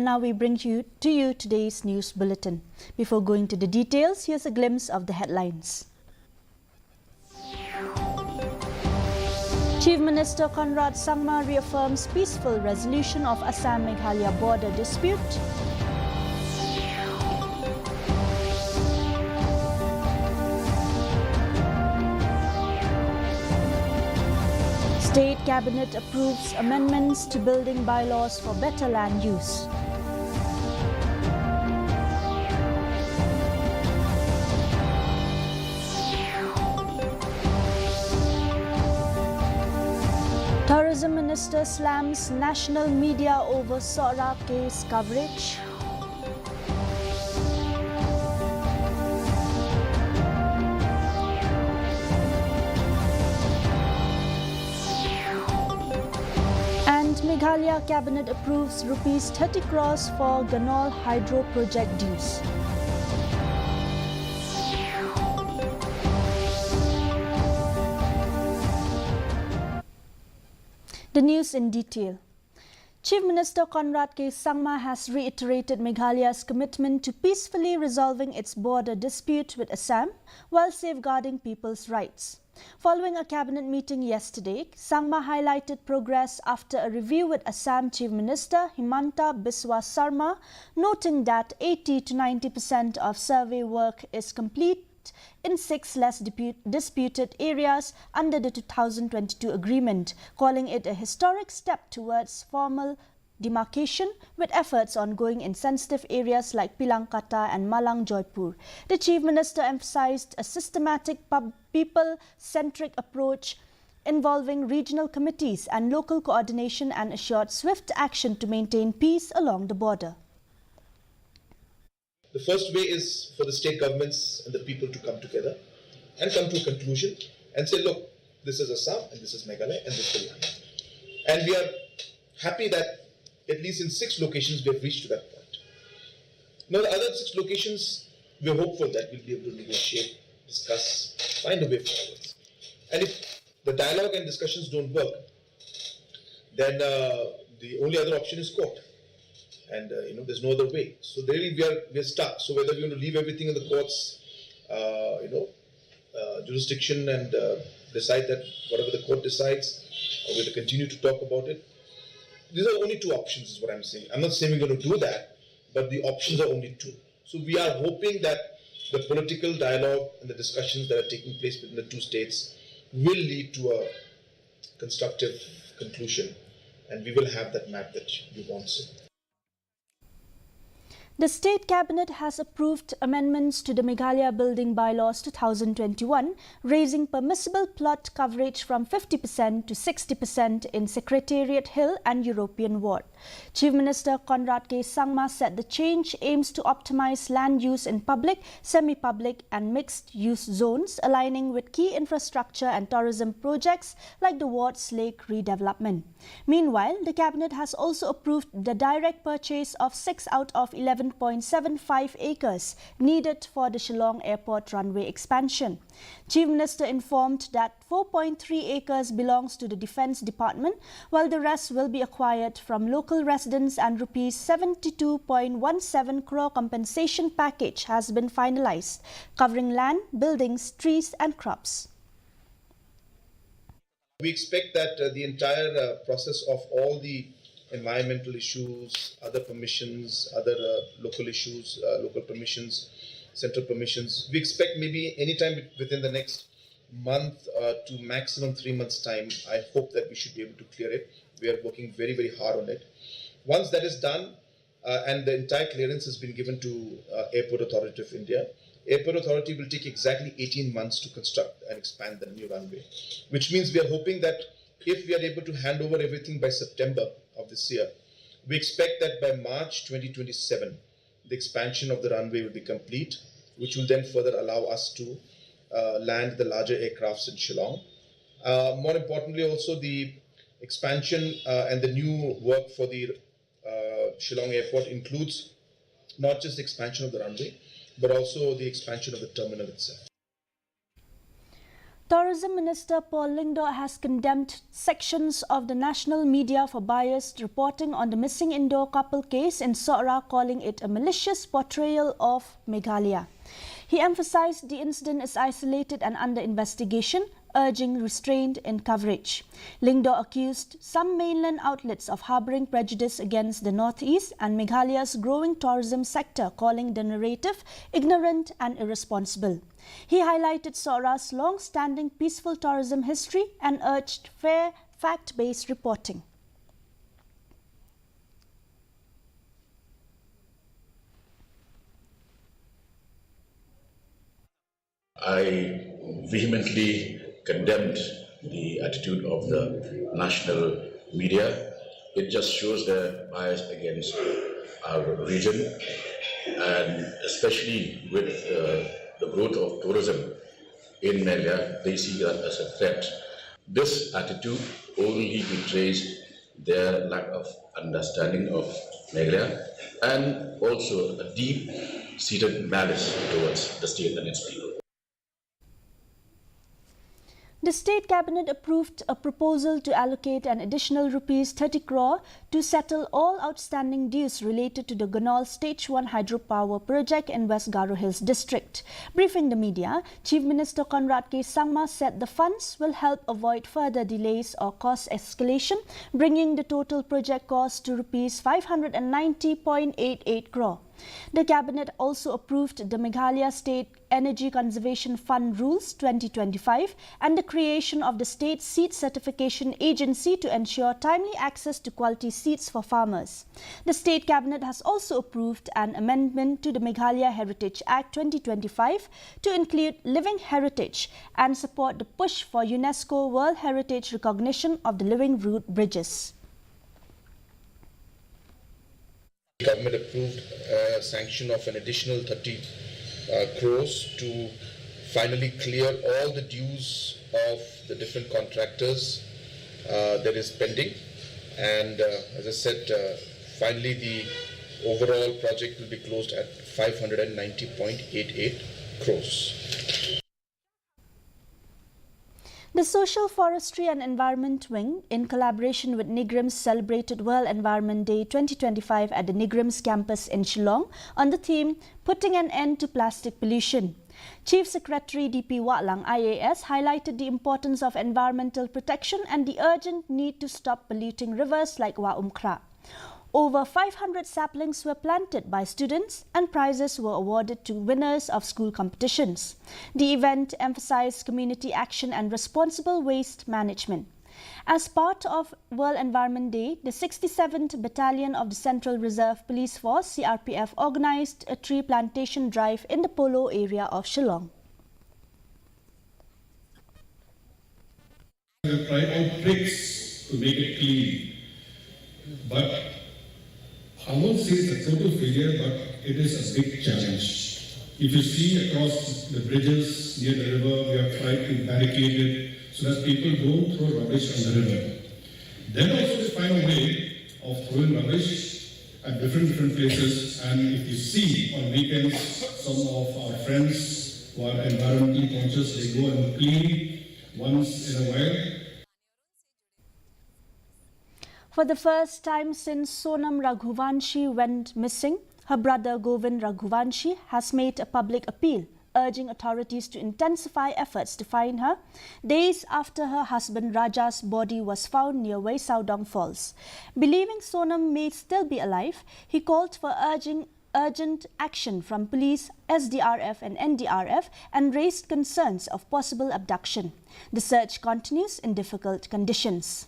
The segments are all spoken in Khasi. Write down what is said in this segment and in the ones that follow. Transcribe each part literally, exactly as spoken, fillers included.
Now we bring you, to you today's news bulletin. Before going to the details, here's a glimpse of the headlines. Chief Minister Conrad Sangma reaffirms peaceful resolution of Assam-Meghalaya border dispute. State Cabinet approves amendments to building bylaws for better land use. Tourism Minister slams national media over Sohra case coverage. And Meghalaya Cabinet approves rupees thirty crores for Ganol Hydro Project dues. The news in detail. Chief Minister Conrad K Sangma has reiterated Meghalaya's commitment to peacefully resolving its border dispute with Assam while safeguarding people's rights. Following a cabinet meeting yesterday, Sangma highlighted progress after a review with Assam Chief Minister Himanta Biswa Sarma, noting that eighty to ninety percent of survey work is complete in six less dipu-, disputed areas under the two thousand twenty-two agreement, calling it a historic step towards formal demarcation, with efforts ongoing in sensitive areas like Pilangkata and Malang Joypur. The Chief Minister emphasized a systematic pub-, people-centric approach involving regional committees and local coordination and assured swift action to maintain peace along the border. The first way is for the state governments and the people to come together and come to a conclusion and say, look, this is Assam and this is Meghalaya and this is Haryana. And we are happy that at least in six locations we have reached to that point. Now, the other six locations, we're hopeful that we'll be able to negotiate, discuss, find a way forward. And if the dialogue and discussions don't work, then uh, the only other option is court. And uh, you know, there's no other way. So really, we are we are stuck. So whether we want to leave everything in the courts, uh, you know, uh, jurisdiction and uh, decide that whatever the court decides, or we'll continue to talk about it. These are only two options, is what I'm saying. I'm not saying we're going to do that, but the options are only two. So we are hoping that the political dialogue and the discussions that are taking place between the two states will lead to a constructive conclusion, and we will have that map that we want soon. The State Cabinet has approved amendments to the Meghalaya Building Bylaws two thousand twenty-one, raising permissible plot coverage from fifty percent to sixty percent in Secretariat Hill and European Ward. Chief Minister Conrad K Sangma said the change aims to optimize land use in public, semi-public and mixed-use zones, aligning with key infrastructure and tourism projects like the Wards Lake redevelopment. Meanwhile, the cabinet has also approved the direct purchase of six out of eleven point seven five acres needed for the Shillong Airport runway expansion. Chief Minister informed that four point three acres belongs to the Defence Department, while the rest will be acquired from local residents, and rupees seventy-two point one seven crore compensation package has been finalised, covering land, buildings, trees and crops. We expect that uh, the entire uh, process of all the environmental issues, other permissions, other uh, local issues, uh, local permissions, central permissions, we expect maybe anytime within the next month uh, to maximum three months' time. I hope that we should be able to clear it. We are working very, very hard on it. Once that is done, uh, and the entire clearance has been given to uh, Airport Authority of India, Airport Authority will take exactly eighteen months to construct and expand the new runway, which means we are hoping that if we are able to hand over everything by September of this year, we expect that by March twenty twenty-seven, the expansion of the runway will be complete, which will then further allow us to uh, land the larger aircrafts in Shillong. Uh, more importantly, also the expansion uh, and the new work for the uh, Shillong airport includes not just the expansion of the runway, but also the expansion of the terminal itself. Tourism Minister Paul Lyngdoh has condemned sections of the national media for biased reporting on the missing Indo couple case in Sohra, calling it a malicious portrayal of Meghalaya. He emphasized the incident is isolated and under investigation, urging restraint in coverage. Lyngdoh accused some mainland outlets of harboring prejudice against the Northeast and Meghalaya's growing tourism sector, calling the narrative ignorant and irresponsible. He highlighted Sohra's long-standing peaceful tourism history and urged fair, fact-based reporting. I vehemently condemned the attitude of the national media. It just shows their bias against our region, and especially with uh, the growth of tourism in Meghalaya, they see that as a threat. This attitude only betrays their lack of understanding of Meghalaya and also a deep seated malice towards the state and its people. The state cabinet approved a proposal to allocate an additional rupees thirty crore to settle all outstanding dues related to the Ganol Stage one hydropower project in West Garo Hills district. Briefing the media, Chief Minister Conrad K Sangma said the funds will help avoid further delays or cost escalation, bringing the total project cost to rupees five hundred and ninety point eight eight crore. The cabinet also approved the Meghalaya State Energy Conservation Fund Rules twenty twenty-five and the creation of the State Seed Certification Agency to ensure timely access to quality seeds for farmers. The state cabinet has also approved an amendment to the Meghalaya Heritage Act twenty twenty-five to include living heritage and support the push for UNESCO World Heritage recognition of the living root bridges. Government approved a sanction of an additional thirty uh, crores to finally clear all the dues of the different contractors uh, that is pending. And uh, as I said, uh, finally the overall project will be closed at five hundred and ninety point eight eight crores. The Social Forestry and Environment Wing, in collaboration with NEIGRIHMS, celebrated World Environment Day twenty twenty-five at the NEIGRIHMS campus in Shillong on the theme Putting an End to Plastic Pollution. Chief Secretary D P Wahlang I A S highlighted the importance of environmental protection and the urgent need to stop polluting rivers like Wah Umkhrah. Over five hundred saplings were planted by students and prizes were awarded to winners of school competitions. The event emphasized community action and responsible waste management. As part of World Environment Day, the sixty-seventh Battalion of the Central Reserve Police Force, C R P F, organized a tree plantation drive in the Polo area of Shillong. We have tried all tricks to make it clean, but I won't say it's a total failure, but it is a big challenge. If you see across the bridges near the river, we have tried to barricade it so that people don't throw rubbish on the river. Then also we find a way of throwing rubbish at different different places, and if you see on weekends, some of our friends who are environmentally conscious, they go and clean once in a while. For the first time since Sonam Raghuvanshi went missing, her brother Govind Raghuvanshi has made a public appeal, urging authorities to intensify efforts to find her, days after her husband Raja's body was found near Weisaodong Falls. Believing Sonam may still be alive, he called for urging urgent action from police, S D R F and N D R F and raised concerns of possible abduction. The search continues in difficult conditions.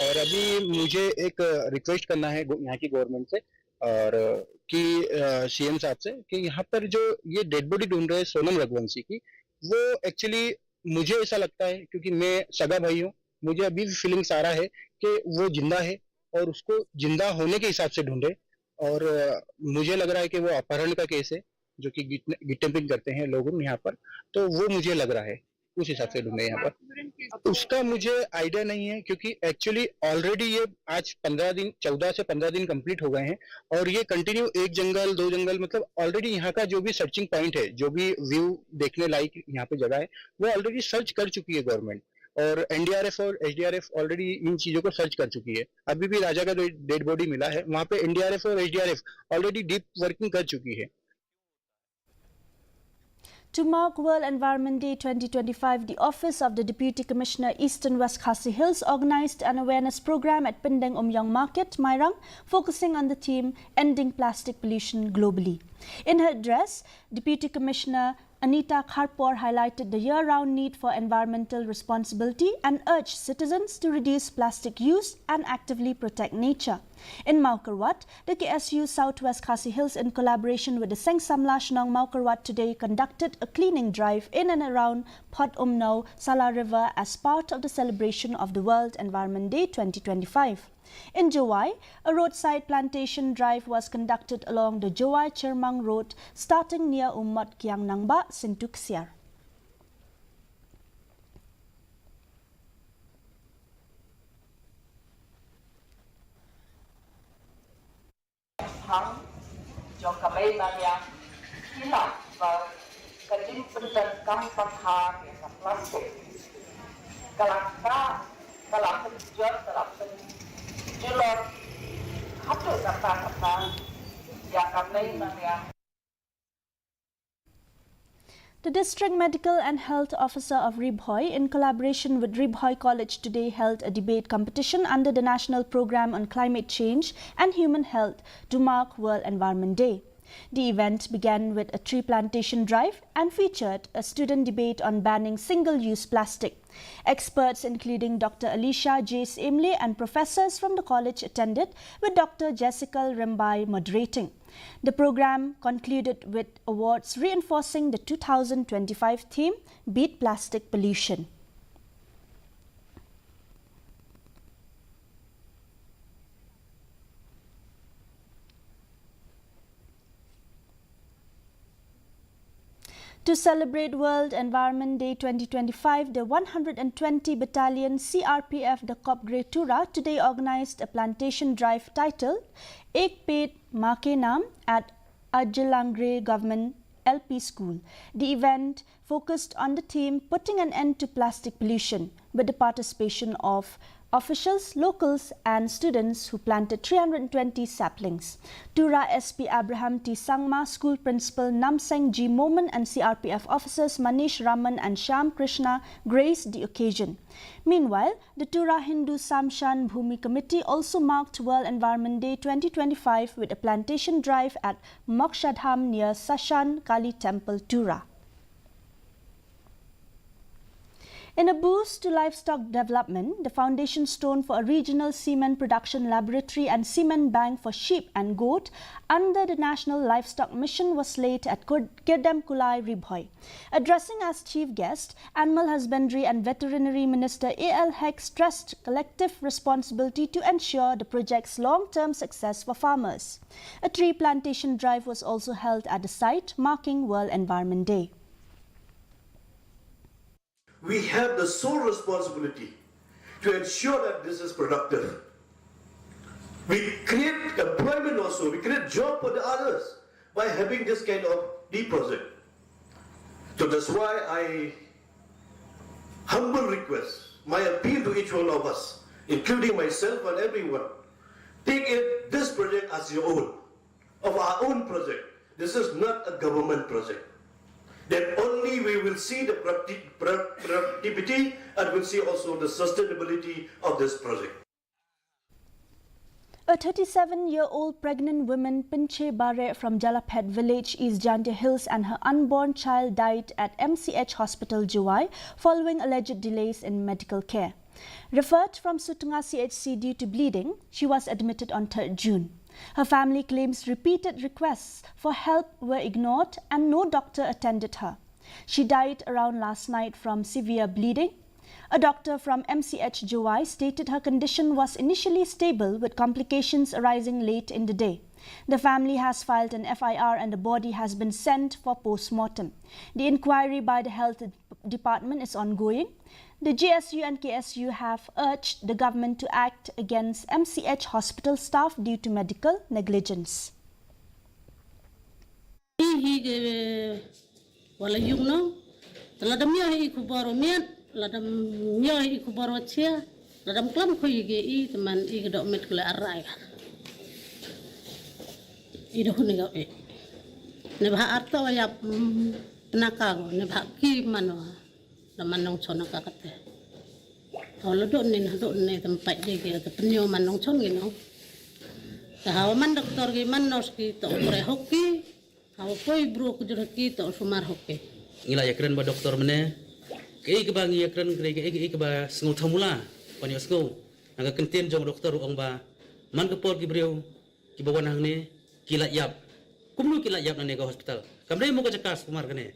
और अभी मुझे एक रिक्वेस्ट करना है गो- यहाँ की गवर्नमेंट से और कि सीएम साहब से कि यहाँ पर जो ये डेड बॉडी ढूंढ रहे हैं सोनम रघुवंशी की, वो एक्चुअली मुझे ऐसा लगता है क्योंकि मैं सगा भाई हूँ, मुझे अभी भी फीलिंग्स आ रहा है कि वो जिंदा है और उसको जिंदा होने के हिसाब से ढूंढे। और अ, मुझे लग रहा है कि वो अपहरण का केस है जो कि किडनैपिंग करते हैं लोग यहाँ पर, तो वो मुझे लग रहा है। उस हिसाब से ढूंढे यहाँ पर। उसका मुझे आइडिया नहीं है, क्योंकि एक्चुअली ऑलरेडी ये आज पंद्रह दिन, चौदह से पंद्रह दिन कंप्लीट हो गए हैं, और ये कंटिन्यू एक जंगल, दो जंगल, मतलब ऑलरेडी यहाँ का जो भी सर्चिंग पॉइंट है, जो भी व्यू देखने लायक यहाँ पे जगह है, वो ऑलरेडी सर्च कर चुकी है गवर्नमेंट, और एनडीआरएफ और एसडीआरएफ ऑलरेडी इन चीज़ों को सर्च कर चुकी है। अभी भी राजा का डेड बॉडी मिला है, वहाँ पे एनडीआरएफ और एसडीआरएफ ऑलरेडी डीप वर्किंग कर चुकी है। To mark World Environment Day twenty twenty-five, the Office of the Deputy Commissioner Eastern West Khasi Hills organized an awareness program at Pindeng Umyong Market, Mairang, focusing on the theme Ending Plastic Pollution Globally. In her address, Deputy Commissioner Anita Kharpor highlighted the year-round need for environmental responsibility and urged citizens to reduce plastic use and actively protect nature. In Mawkyrwat, the K S U South West Khasi Hills, in collaboration with the Seng Samla Shnong Mawkyrwat, today conducted a cleaning drive in and around Phot Umno Sala River as part of the celebration of the World Environment Day twenty twenty-five. In Jowai, a roadside plantation drive was conducted along the Jowai Chyrmang Road, starting near Umot Kiang Nangbah, Syntu Ksiar. Phang jong ka mei mariang, ki la ba ka jingpyndonkam pyrkhat ïa ka plastik ka la ka ka la pynjot, ka la pynjulor haduh katta katta ïa ka mei mariang. The District Medical and Health Officer of Ri Bhoi, in collaboration with Ri Bhoi College, today held a debate competition under the National Programme on Climate Change and Human Health to mark World Environment Day. The event began with a tree plantation drive and featured a student debate on banning single-use plastic. Experts including Doctor Alicia J Syiem-Lee and professors from the college attended, with Doctor Jessica Rymbai moderating. The programme concluded with awards reinforcing the two thousand twenty-five theme, Beat Plastic Pollution. To celebrate World Environment Day twenty twenty-five, the one hundred and twenty Battalion C R P F Dkhupgre Tura today organized a plantation drive titled Ek Ped Maa Ke Naam at Ajilangre Government L P School. The event focused on the theme Putting an End to Plastic Pollution, with the participation of officials, locals and students who planted three hundred twenty saplings. Tura S P Abraham T Sangma, School Principal Namseng G Momin and C R P F officers Manish Raman and Shyam Krishna graced the occasion. Meanwhile, the Tura Hindu Samshan Bhumi Committee also marked World Environment Day twenty twenty-five with a plantation drive at Mokshadham near Sashan Kali Temple, Tura. In a boost to livestock development, the foundation stone for a regional semen production laboratory and semen bank for sheep and goat under the National Livestock Mission was laid at Kur-, Kirdemkulai, Ri Bhoi. Addressing as chief guest, Animal Husbandry and Veterinary Minister A L Hek stressed collective responsibility to ensure the project's long-term success for farmers. A tree plantation drive was also held at the site, marking World Environment Day. We have the sole responsibility to ensure that this is productive. We create employment also, we create job for the others by having this kind of deep project. So that's why I humble request, my appeal to each one of us, including myself and everyone, take it, this project as your own, of our own project. This is not a government project. Then only we will see the producti-, pro-, productivity and we'll see also the sustainability of this project. A thirty-seven-year-old pregnant woman, Pinche Bare from Jalaphet village, East Jaintia Hills, and her unborn child died at M C H Hospital, Jowai, following alleged delays in medical care. Referred from Sutnga C H C due to bleeding, she was admitted on third June. Her family claims repeated requests for help were ignored and no doctor attended her. She died around last night from severe bleeding. A doctor from M C H Jowai stated her condition was initially stable, with complications arising late in the day. The family has filed an F I R and the body has been sent for post-mortem. The inquiry by the health department is ongoing. The G S U and K S U have urged the government to act against M C H hospital staff due to medical negligence. Hi hi ge wala yung no. Te lada mia hi khubor o miat, lada mia hi khubor o chia, lada klam khui ge i teman i ge dok met kule arai. I doh ni ga i. Ne bah arto ya, mm, penaka go, ne bah ki mano. Da man nongchon ka kate. Hawa la dot ne, na dot ne, tempat dia ke, te penyo man nongchon ke no. Te hawa man doktor ke, man nurse ke, to pre hoki. Hawa poi bro ku jur hoki, to sumar hoki. Ngi la ïakren bad doktor mynne. Kaei kaba ngi ïakren, kaei, kaei, kaei kaba sngew thamula. Pan ïohsngew. Na ka kyntien jong doktor u ong ba man ka por ki briew kiba wan hangne ki lait ïap. Kumno ki lait ïap nangne ka hospital? Kam dei mo ka jaka sumar kane.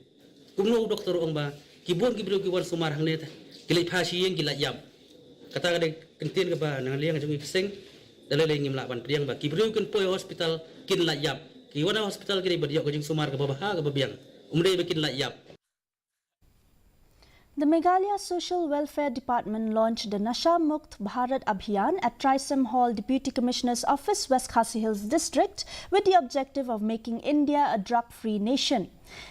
Kumno u doktor u ong ba ki bun ki briew ki wan sumar hangne te ki leit pha shi ïing ki lait ïap. Kata ka dei kyntien kaba na liang jong ngi ki seng. Da lei lei ngim lah ban pdiang ba ki briew kin poi hospital kin lait ïap. Ki wan hospital ki dei ban ïoh ka jingsumar kaba bha kaba biang. Um dei ba kin lait ïap. The Meghalaya Social Welfare Department launched the Nasha Mukt Bharat Abhiyan at Trysom Hall, Deputy Commissioner's Office, West Khasi Hills District, with the objective of making India a drug-free nation.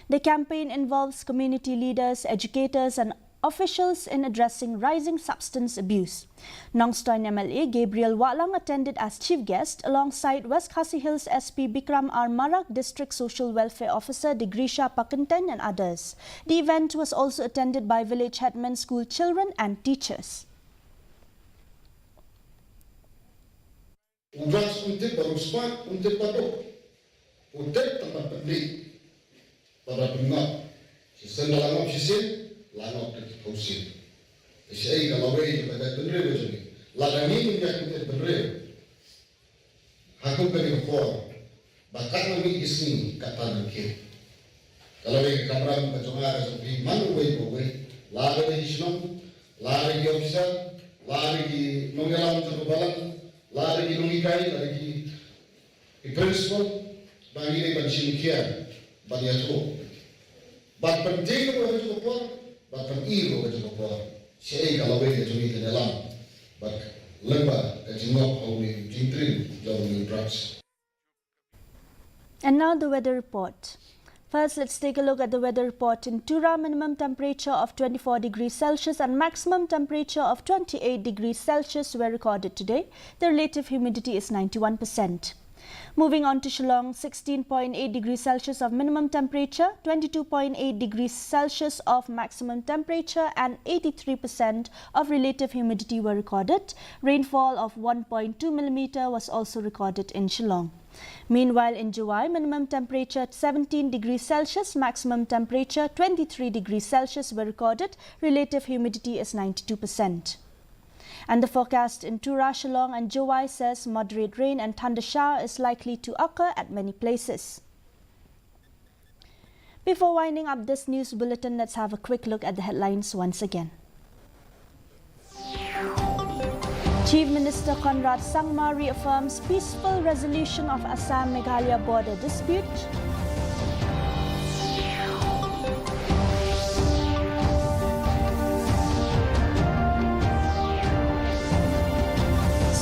The campaign involves community leaders, educators, and officials in addressing rising substance abuse. Nongstoiñ M L A Gabriel Wahlang attended as chief guest alongside West Khasi Hills S P Bikram R Marak, District Social Welfare Officer Digrisha Pakyntein and others. The event was also attended by village headmen, school children and teachers. U drugs un tip ba u spat, un tip ba duk. U tip tang ban pynlip. Bad la pynngop. Shisien ba la ngop shisien, la ngop da ki phew sien. Te shaei ka lawei jong ka jaitbynriew jong ngi. Lada ngi ngim ïa kyntien bynriew ha kum kane ka por, ba katno miet ki sngi, katno miet ki. Ka lawei ka kamram ka jong nga ka jong phi man uwei pa uwei. Lada ki shnong, lada ki officer, lada ki nongïalam jong ka balang, lada ki nonghikai, lada ki i principal, ba ngi dei ban shim khia, ban ïathuh. Ban pyntieng ruh ha ka por, ban pyni ruh ha ka por. Shaei ka lawei ka jong ngi kan ïalam bad lyngba ka jingngop ha une u jingtrei jong une u drugs. And now the weather report. First, let's take a look at the weather report in Tura. Minimum temperature of twenty-four degrees Celsius and maximum temperature of twenty-eight degrees Celsius were recorded today. The relative humidity is ninety-one percent. Moving on to Shillong, sixteen point eight degrees Celsius of minimum temperature, twenty-two point eight degrees Celsius of maximum temperature, and eighty-three percent of relative humidity were recorded. Rainfall of one point two millimeter was also recorded in Shillong. Meanwhile, in Jowai, minimum temperature seventeen degrees Celsius, maximum temperature twenty-three degrees Celsius were recorded. Relative humidity is ninety-two percent. And the forecast in Tura, Shillong, and Jowai says moderate rain and thunder shower is likely to occur at many places. Before winding up this news bulletin, let's have a quick look at the headlines once again. Chief Minister Conrad Sangma reaffirms peaceful resolution of Assam-Meghalaya border dispute.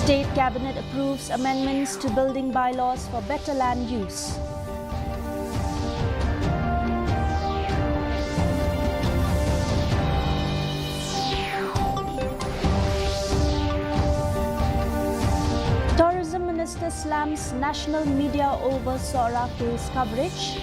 State Cabinet approves amendments to building bylaws for better land use. Tourism Minister slams national media over Sohra case coverage.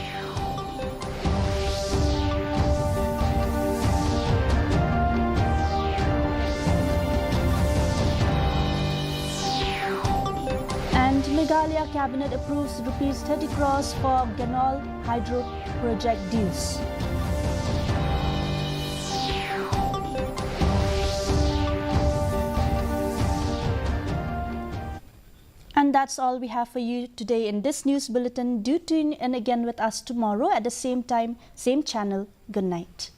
And Meghalaya Cabinet approves rupees thirty crores for Ganol Hydro Project dues. And that's all we have for you today in this news bulletin. Do tune in again with us tomorrow at the same time, same channel. Good night.